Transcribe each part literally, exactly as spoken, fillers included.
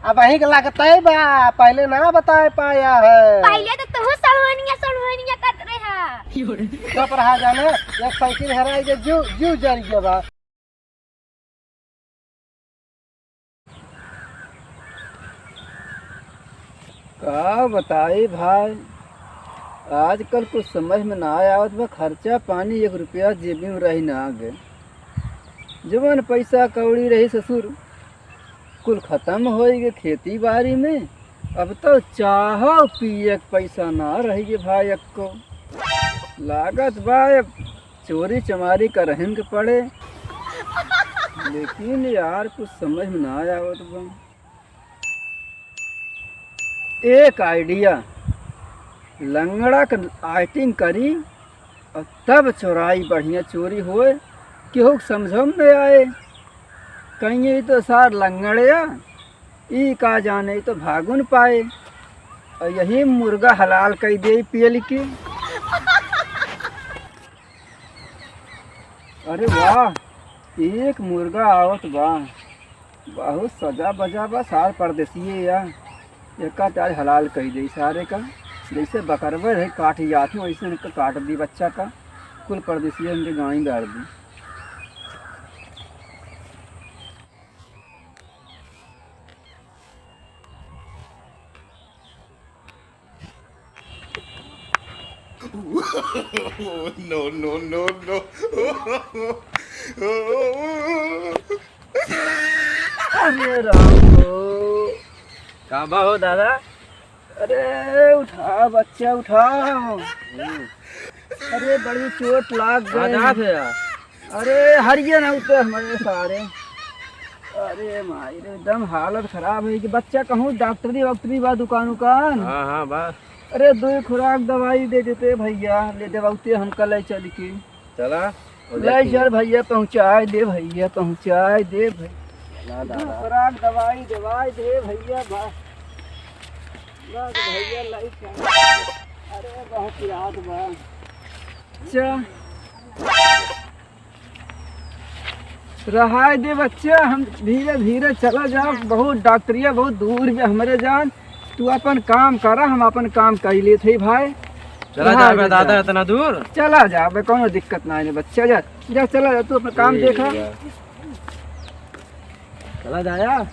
अब अहीं के लागत है बा, पहले ना बताए पाया है। पहले तो तू सड़वनिया, सड़वनिया करत रहा। चुप रहा जाने, एक साइकिल हेराई के जीव, जीव जर गया बा। का बताई भाई, आजकल कुछ समझ में ना आवत बा, खर्चा पानी एक रुपया जेबी में रही ना गे। जवन पैसा कौड़ी रही ससुर, कुल खतम होइ गे खेती बारी में। अब तो चाहो पिए के पैसा ना रहि गे भाई एक्को। लागत बा अब चोरी चमारी करहिन के पड़े। लेकिन यार कुछ समझ में ना आवत बा। एक idea, लंगड़ा के acting करी और तब चोराई बढ़िया चोरी होए, केहू के समझो में न आए। कहीं ई तो सार लंगड़या, ई का जाने, ई तो भागुन पाए। और यही मुर्गा हलाल कई दे पेल के। अरे वाह, एक मुर्गा आवत बा, बहुत सजा बजा बा, सार परदेसिये या। एका तो आज हलाल कई दे सारे का, जैसे बकरवे रहे काट जात है, वैसे इनका काट दी बच्चा का, कुल परदेसिये इनके गाँव में डाल दी। No, no, no, no। अरे राम हो। का बा हो दादा? अरे उठा बच्चा, उठा। हम्म। अरे बड़ी चोट लाग गई। जात है यार। अरे हरिये ना उठे हमारे सारे। अरे माई रे, एकदम हालत खराब है कि बच्चा कहूँ डॉक्टरी वॉक्टरी बा दुकान उकान। हाँ, हाँ, बा। अरे दो खुराक दवाई दे देते भैया, ले देवाउते हमका ले चल के। चला, ले चल भैया, पहुँचाए दे भैया, पहुँचाए दे भैया। ना दो दादा। खुराक दवाई दवाई दे भैया, बा-, बस भैया, लाई चल। अरे बहुत रात बा। अच्छा। रहाय दे बच्चा, हम धीरे धीरे चला जाओ, बहुत डॉक्टरिया बहुत दूर बे हमरे जान। तू अपन काम करा, हम अपन काम कर लेत हई भाई। चला रहाय जाबे दे दादा, जान। इतना दूर? चला जाबे, कौनो दिक्कत ना है बच्चा, जा, जा चला जा, तू अपना काम ठीक देखा। है। चला जाया।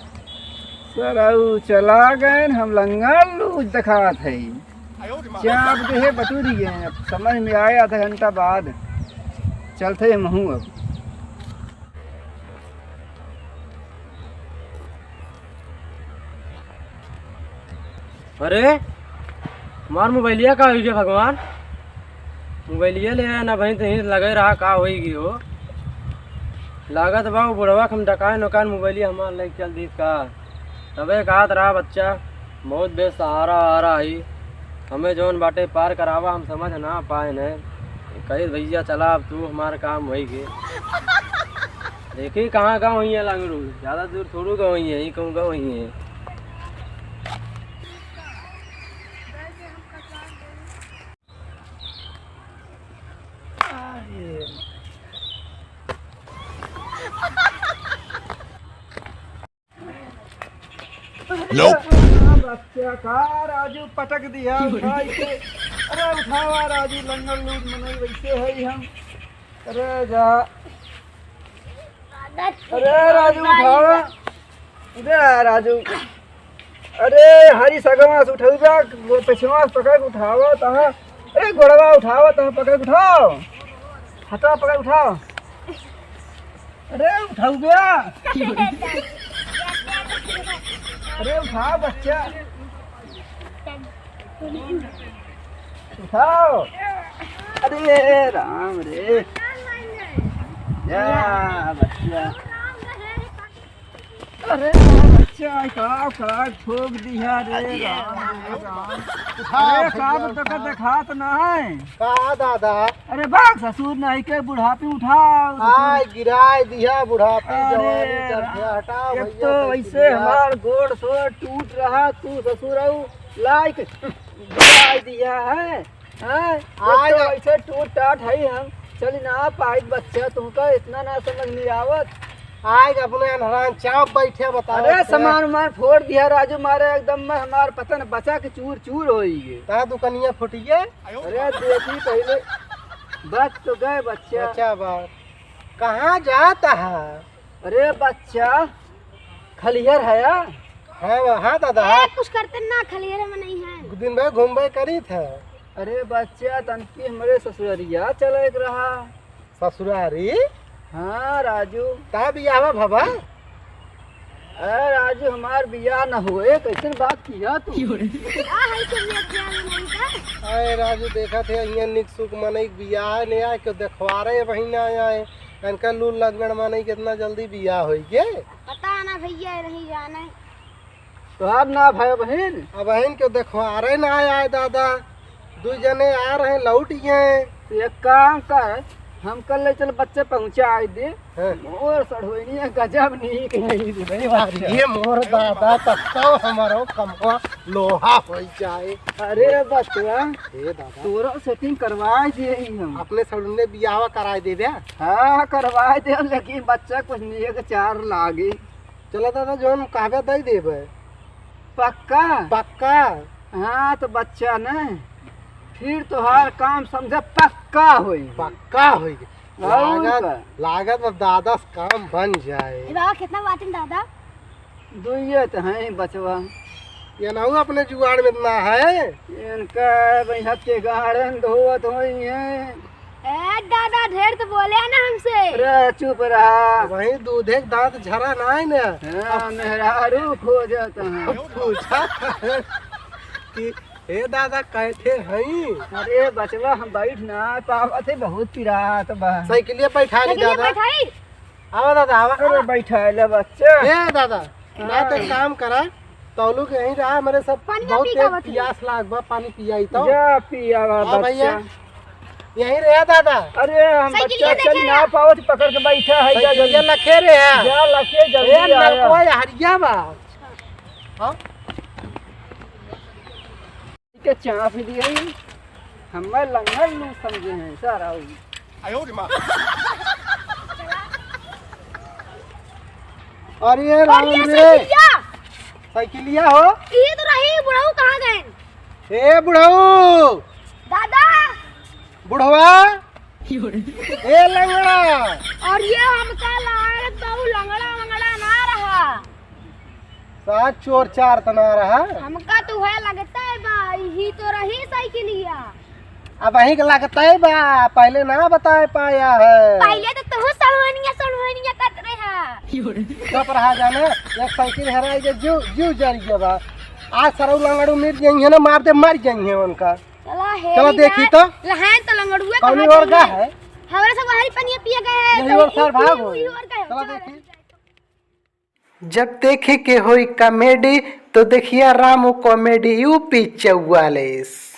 सरऊ चला गए, हम लंगल लूज देखात है। चाप देहे बटुरी गए, अब समझ में आए आधा घंटा बाद। चलते हैं महू अब। अरे, हमार मोबाइलिया का होइ गया भगवान? मोबाइलिया ले आया ना भाई, तहीं लगे रहा, का होइ गई हो? लागत बा, वो बुढ़वा के हम डकाए नोकान मोबाइलिया हमार लेके चल दीस का? तबे कहत रहा बच्चा, बहुत बेसहारा आ रहा है, हमें जौन बाटे पार करावा, हम समझ ना पाए न। कही भैया चला, अब तू हमार काम होइ गए। देखी कहाँ गाँव ही है लंगड़ू, ज्यादा दूर थोड़ू गाँव ही है, यही कहूँ गाँव ही है। Nope। बच्चा का राजू पटक दिया, उठा इसे। अरे उठावा राजू, लंगड़ लूट मनई वैसे है ही हम। अरे जा। अरे राजू उठावा। इधर आ राजू। अरे हरी सगवा से उठाऊ जा, पछवा से पकड़ के उठावा तहाँ। अरे गोड़वा उठावा तहाँ, पकड़ के उठाओ। हथवा पकड़ के उठाओ। अरे उठाऊ गया। अरे उठा बच्चा। उठाओ। अरे राम रे। या बच्चा। अरे बच्चा, का, का ठोक दिया रे राम, रे राम। उठाओ अरे भैया, साहब, तो का उठाओ। देखात ना है। का दादा? अरे बाग ससुर नहीं के बुढ़ापी उठाओ, ससुर। आय गिराए दिया बुढ़ापी, अरे जवानी कर दिया, हटाओ एक भैया, तो साइकिल वैसे दिया। हमार गोड़ सोड़ टूट रहा, तू ससुर आऊ लाइक गिराए दिया है, हैं? एक आय तो गा- वैसे टूट टाट है हम, चल ना पाई बच्चा, तुमका इतना ना समझ में आवत। आए अपने अनहरान चाप बैठे बता। अरे, सामान उमान फोड़ दिया राजू, मारे एकदम में हमार पता न बचा के चूर चूर होई गे। ता दुकनिया फुटिए। अरे, देखी पहले। बच तो गए बच्चा। बच्चा बा। कहाँ जाता है? अरे बच्चा, खलिहर है या? हाँ बा, हाँ दादा, ए, हाँ। कुछ करते ना, खलिहर में नहीं है। दिन भर घूमबे करी था। अरे बच्चा, तनकी हमरे ससुररिया चले के रहा। ससुरारी? हाँ राजू। ता बियाह बा भवा? अरे राजू, हमार बियाह न होए, कैसन बात किया तू? आ, है तो बियाह, बियाह नहीं का? अरे राजू, देखत है, इहाँ निक सुक मनई बियाह नहीं आए, क्यों देखवारे बहिन आया है। इनका लूल लगन मनई कितना जल्दी बियाह होई गे। पता ना भैया, नहीं जाने। तोहार ना भाई बहिन? अब बहिन के देखवारे ना आए दादा, दू जने आ रहे, लौट गए। तो एक काम कर, हम कल ले चल बच्चे पहुँचा आए दे। हाँ। मोर सढ़ोइनिया गजब नीक है रे भाई बच्चा। ये मोर दादा, तब तो हमारो कमवा लोहा हो जाए। अरे बचवा, ए दादा। तोरो सेटिंग करवाए दिए ही हम। अपने सढ़ोइने बियाह कराए देबे? हाँ, करवाए दे, लेकिन बच्चा कुछ नीक चार लागे। चला दादा, जौन कहबे दे देबे। पक्का? पक्का। हाँ, तो बच्चा न, फिर तोहार काम समझे पक्का होई। पक्का होई। और लागत, का? लागत बा दादा से काम बन जाए। ए बाबा, कितना बाटिन दादा? दुइये तो हैं बचवा। ये ना हो अपने जुगाड़ में इतना है। इनका भैया के गाड़न धोवत होई हैं। ए दादा, ढेर तो बोले ना हमसे। अरे चुप रहा। वही दूधे के दांत झरा ना है ना। हाँ, मेहरारू खोजत हैं। पूछा कि ए दादा, कैठे हई? अरे बचवा, हम बैठ ना पावत है, बहुत पिरात बा। साइकिलिया बैठा ली साइकिलिया दादा। बैठाई? आवा दादा, आवा। अरे बैठा ले बच्चा। ए दादा, ना तो हाँ। काम करा, तौलू के यहीं रहा, मेरे सब पानी बहुत पी तेज आवत है। पियास लाग बा, पानी पियाई तो। जा पियावा हाँ बच्चा। भैया, यहीं रहा दादा। अरे हम साइकिलिया बच्चा चल लेके ना आ। पावत, पकड़ के बैठा है, जा साइकिलिया जल्दी। लखे रे है। जा लखे जल्दी ए आया। नलकवा हरिया बा। हाँ? के चाप दिए ही, हमें लंगड़ लू समझे हैं सारा। आयो रे माँ। अरे और राम ये रे। साइकिलिया? साइकिलिया हो? ये तो रही, बुढ़ऊ कहाँ गए? ए बुढ़ऊ। दादा। बुढ़वा। ए लंगड़ा। और ये हमका लागत बा उ लंगड़ा वंगड़ा ना रहा। सात चोर चार तना रहा। हमका तो है लगता है बा, यही तो रही साइकिलिया। अब वही के लगता है बा, पहले ना बताए पाया है। पहले तो तू सड़वनिया सड़वनिया करत रहा। चुप रहा जाने, एक साइकिल हेराई के जीव, जीव जर गया बा। आज सरऊ लंगड़ू मिल जाइए ना, मार दे मर जाइए उनका। चला चला हेरी देखी ना। तो। लहान तो लंगड़ुए कौनी कहाँ और का गई है? है? हमारे सब हरी पनिया पिए गए हैं, यही तो और सर इसी भाग हो। यही और का है। चला चला देखी। देखी। जब देखे के होई कॉमेडी तो देखिया रामू कॉमेडी यूपी चौवालीस।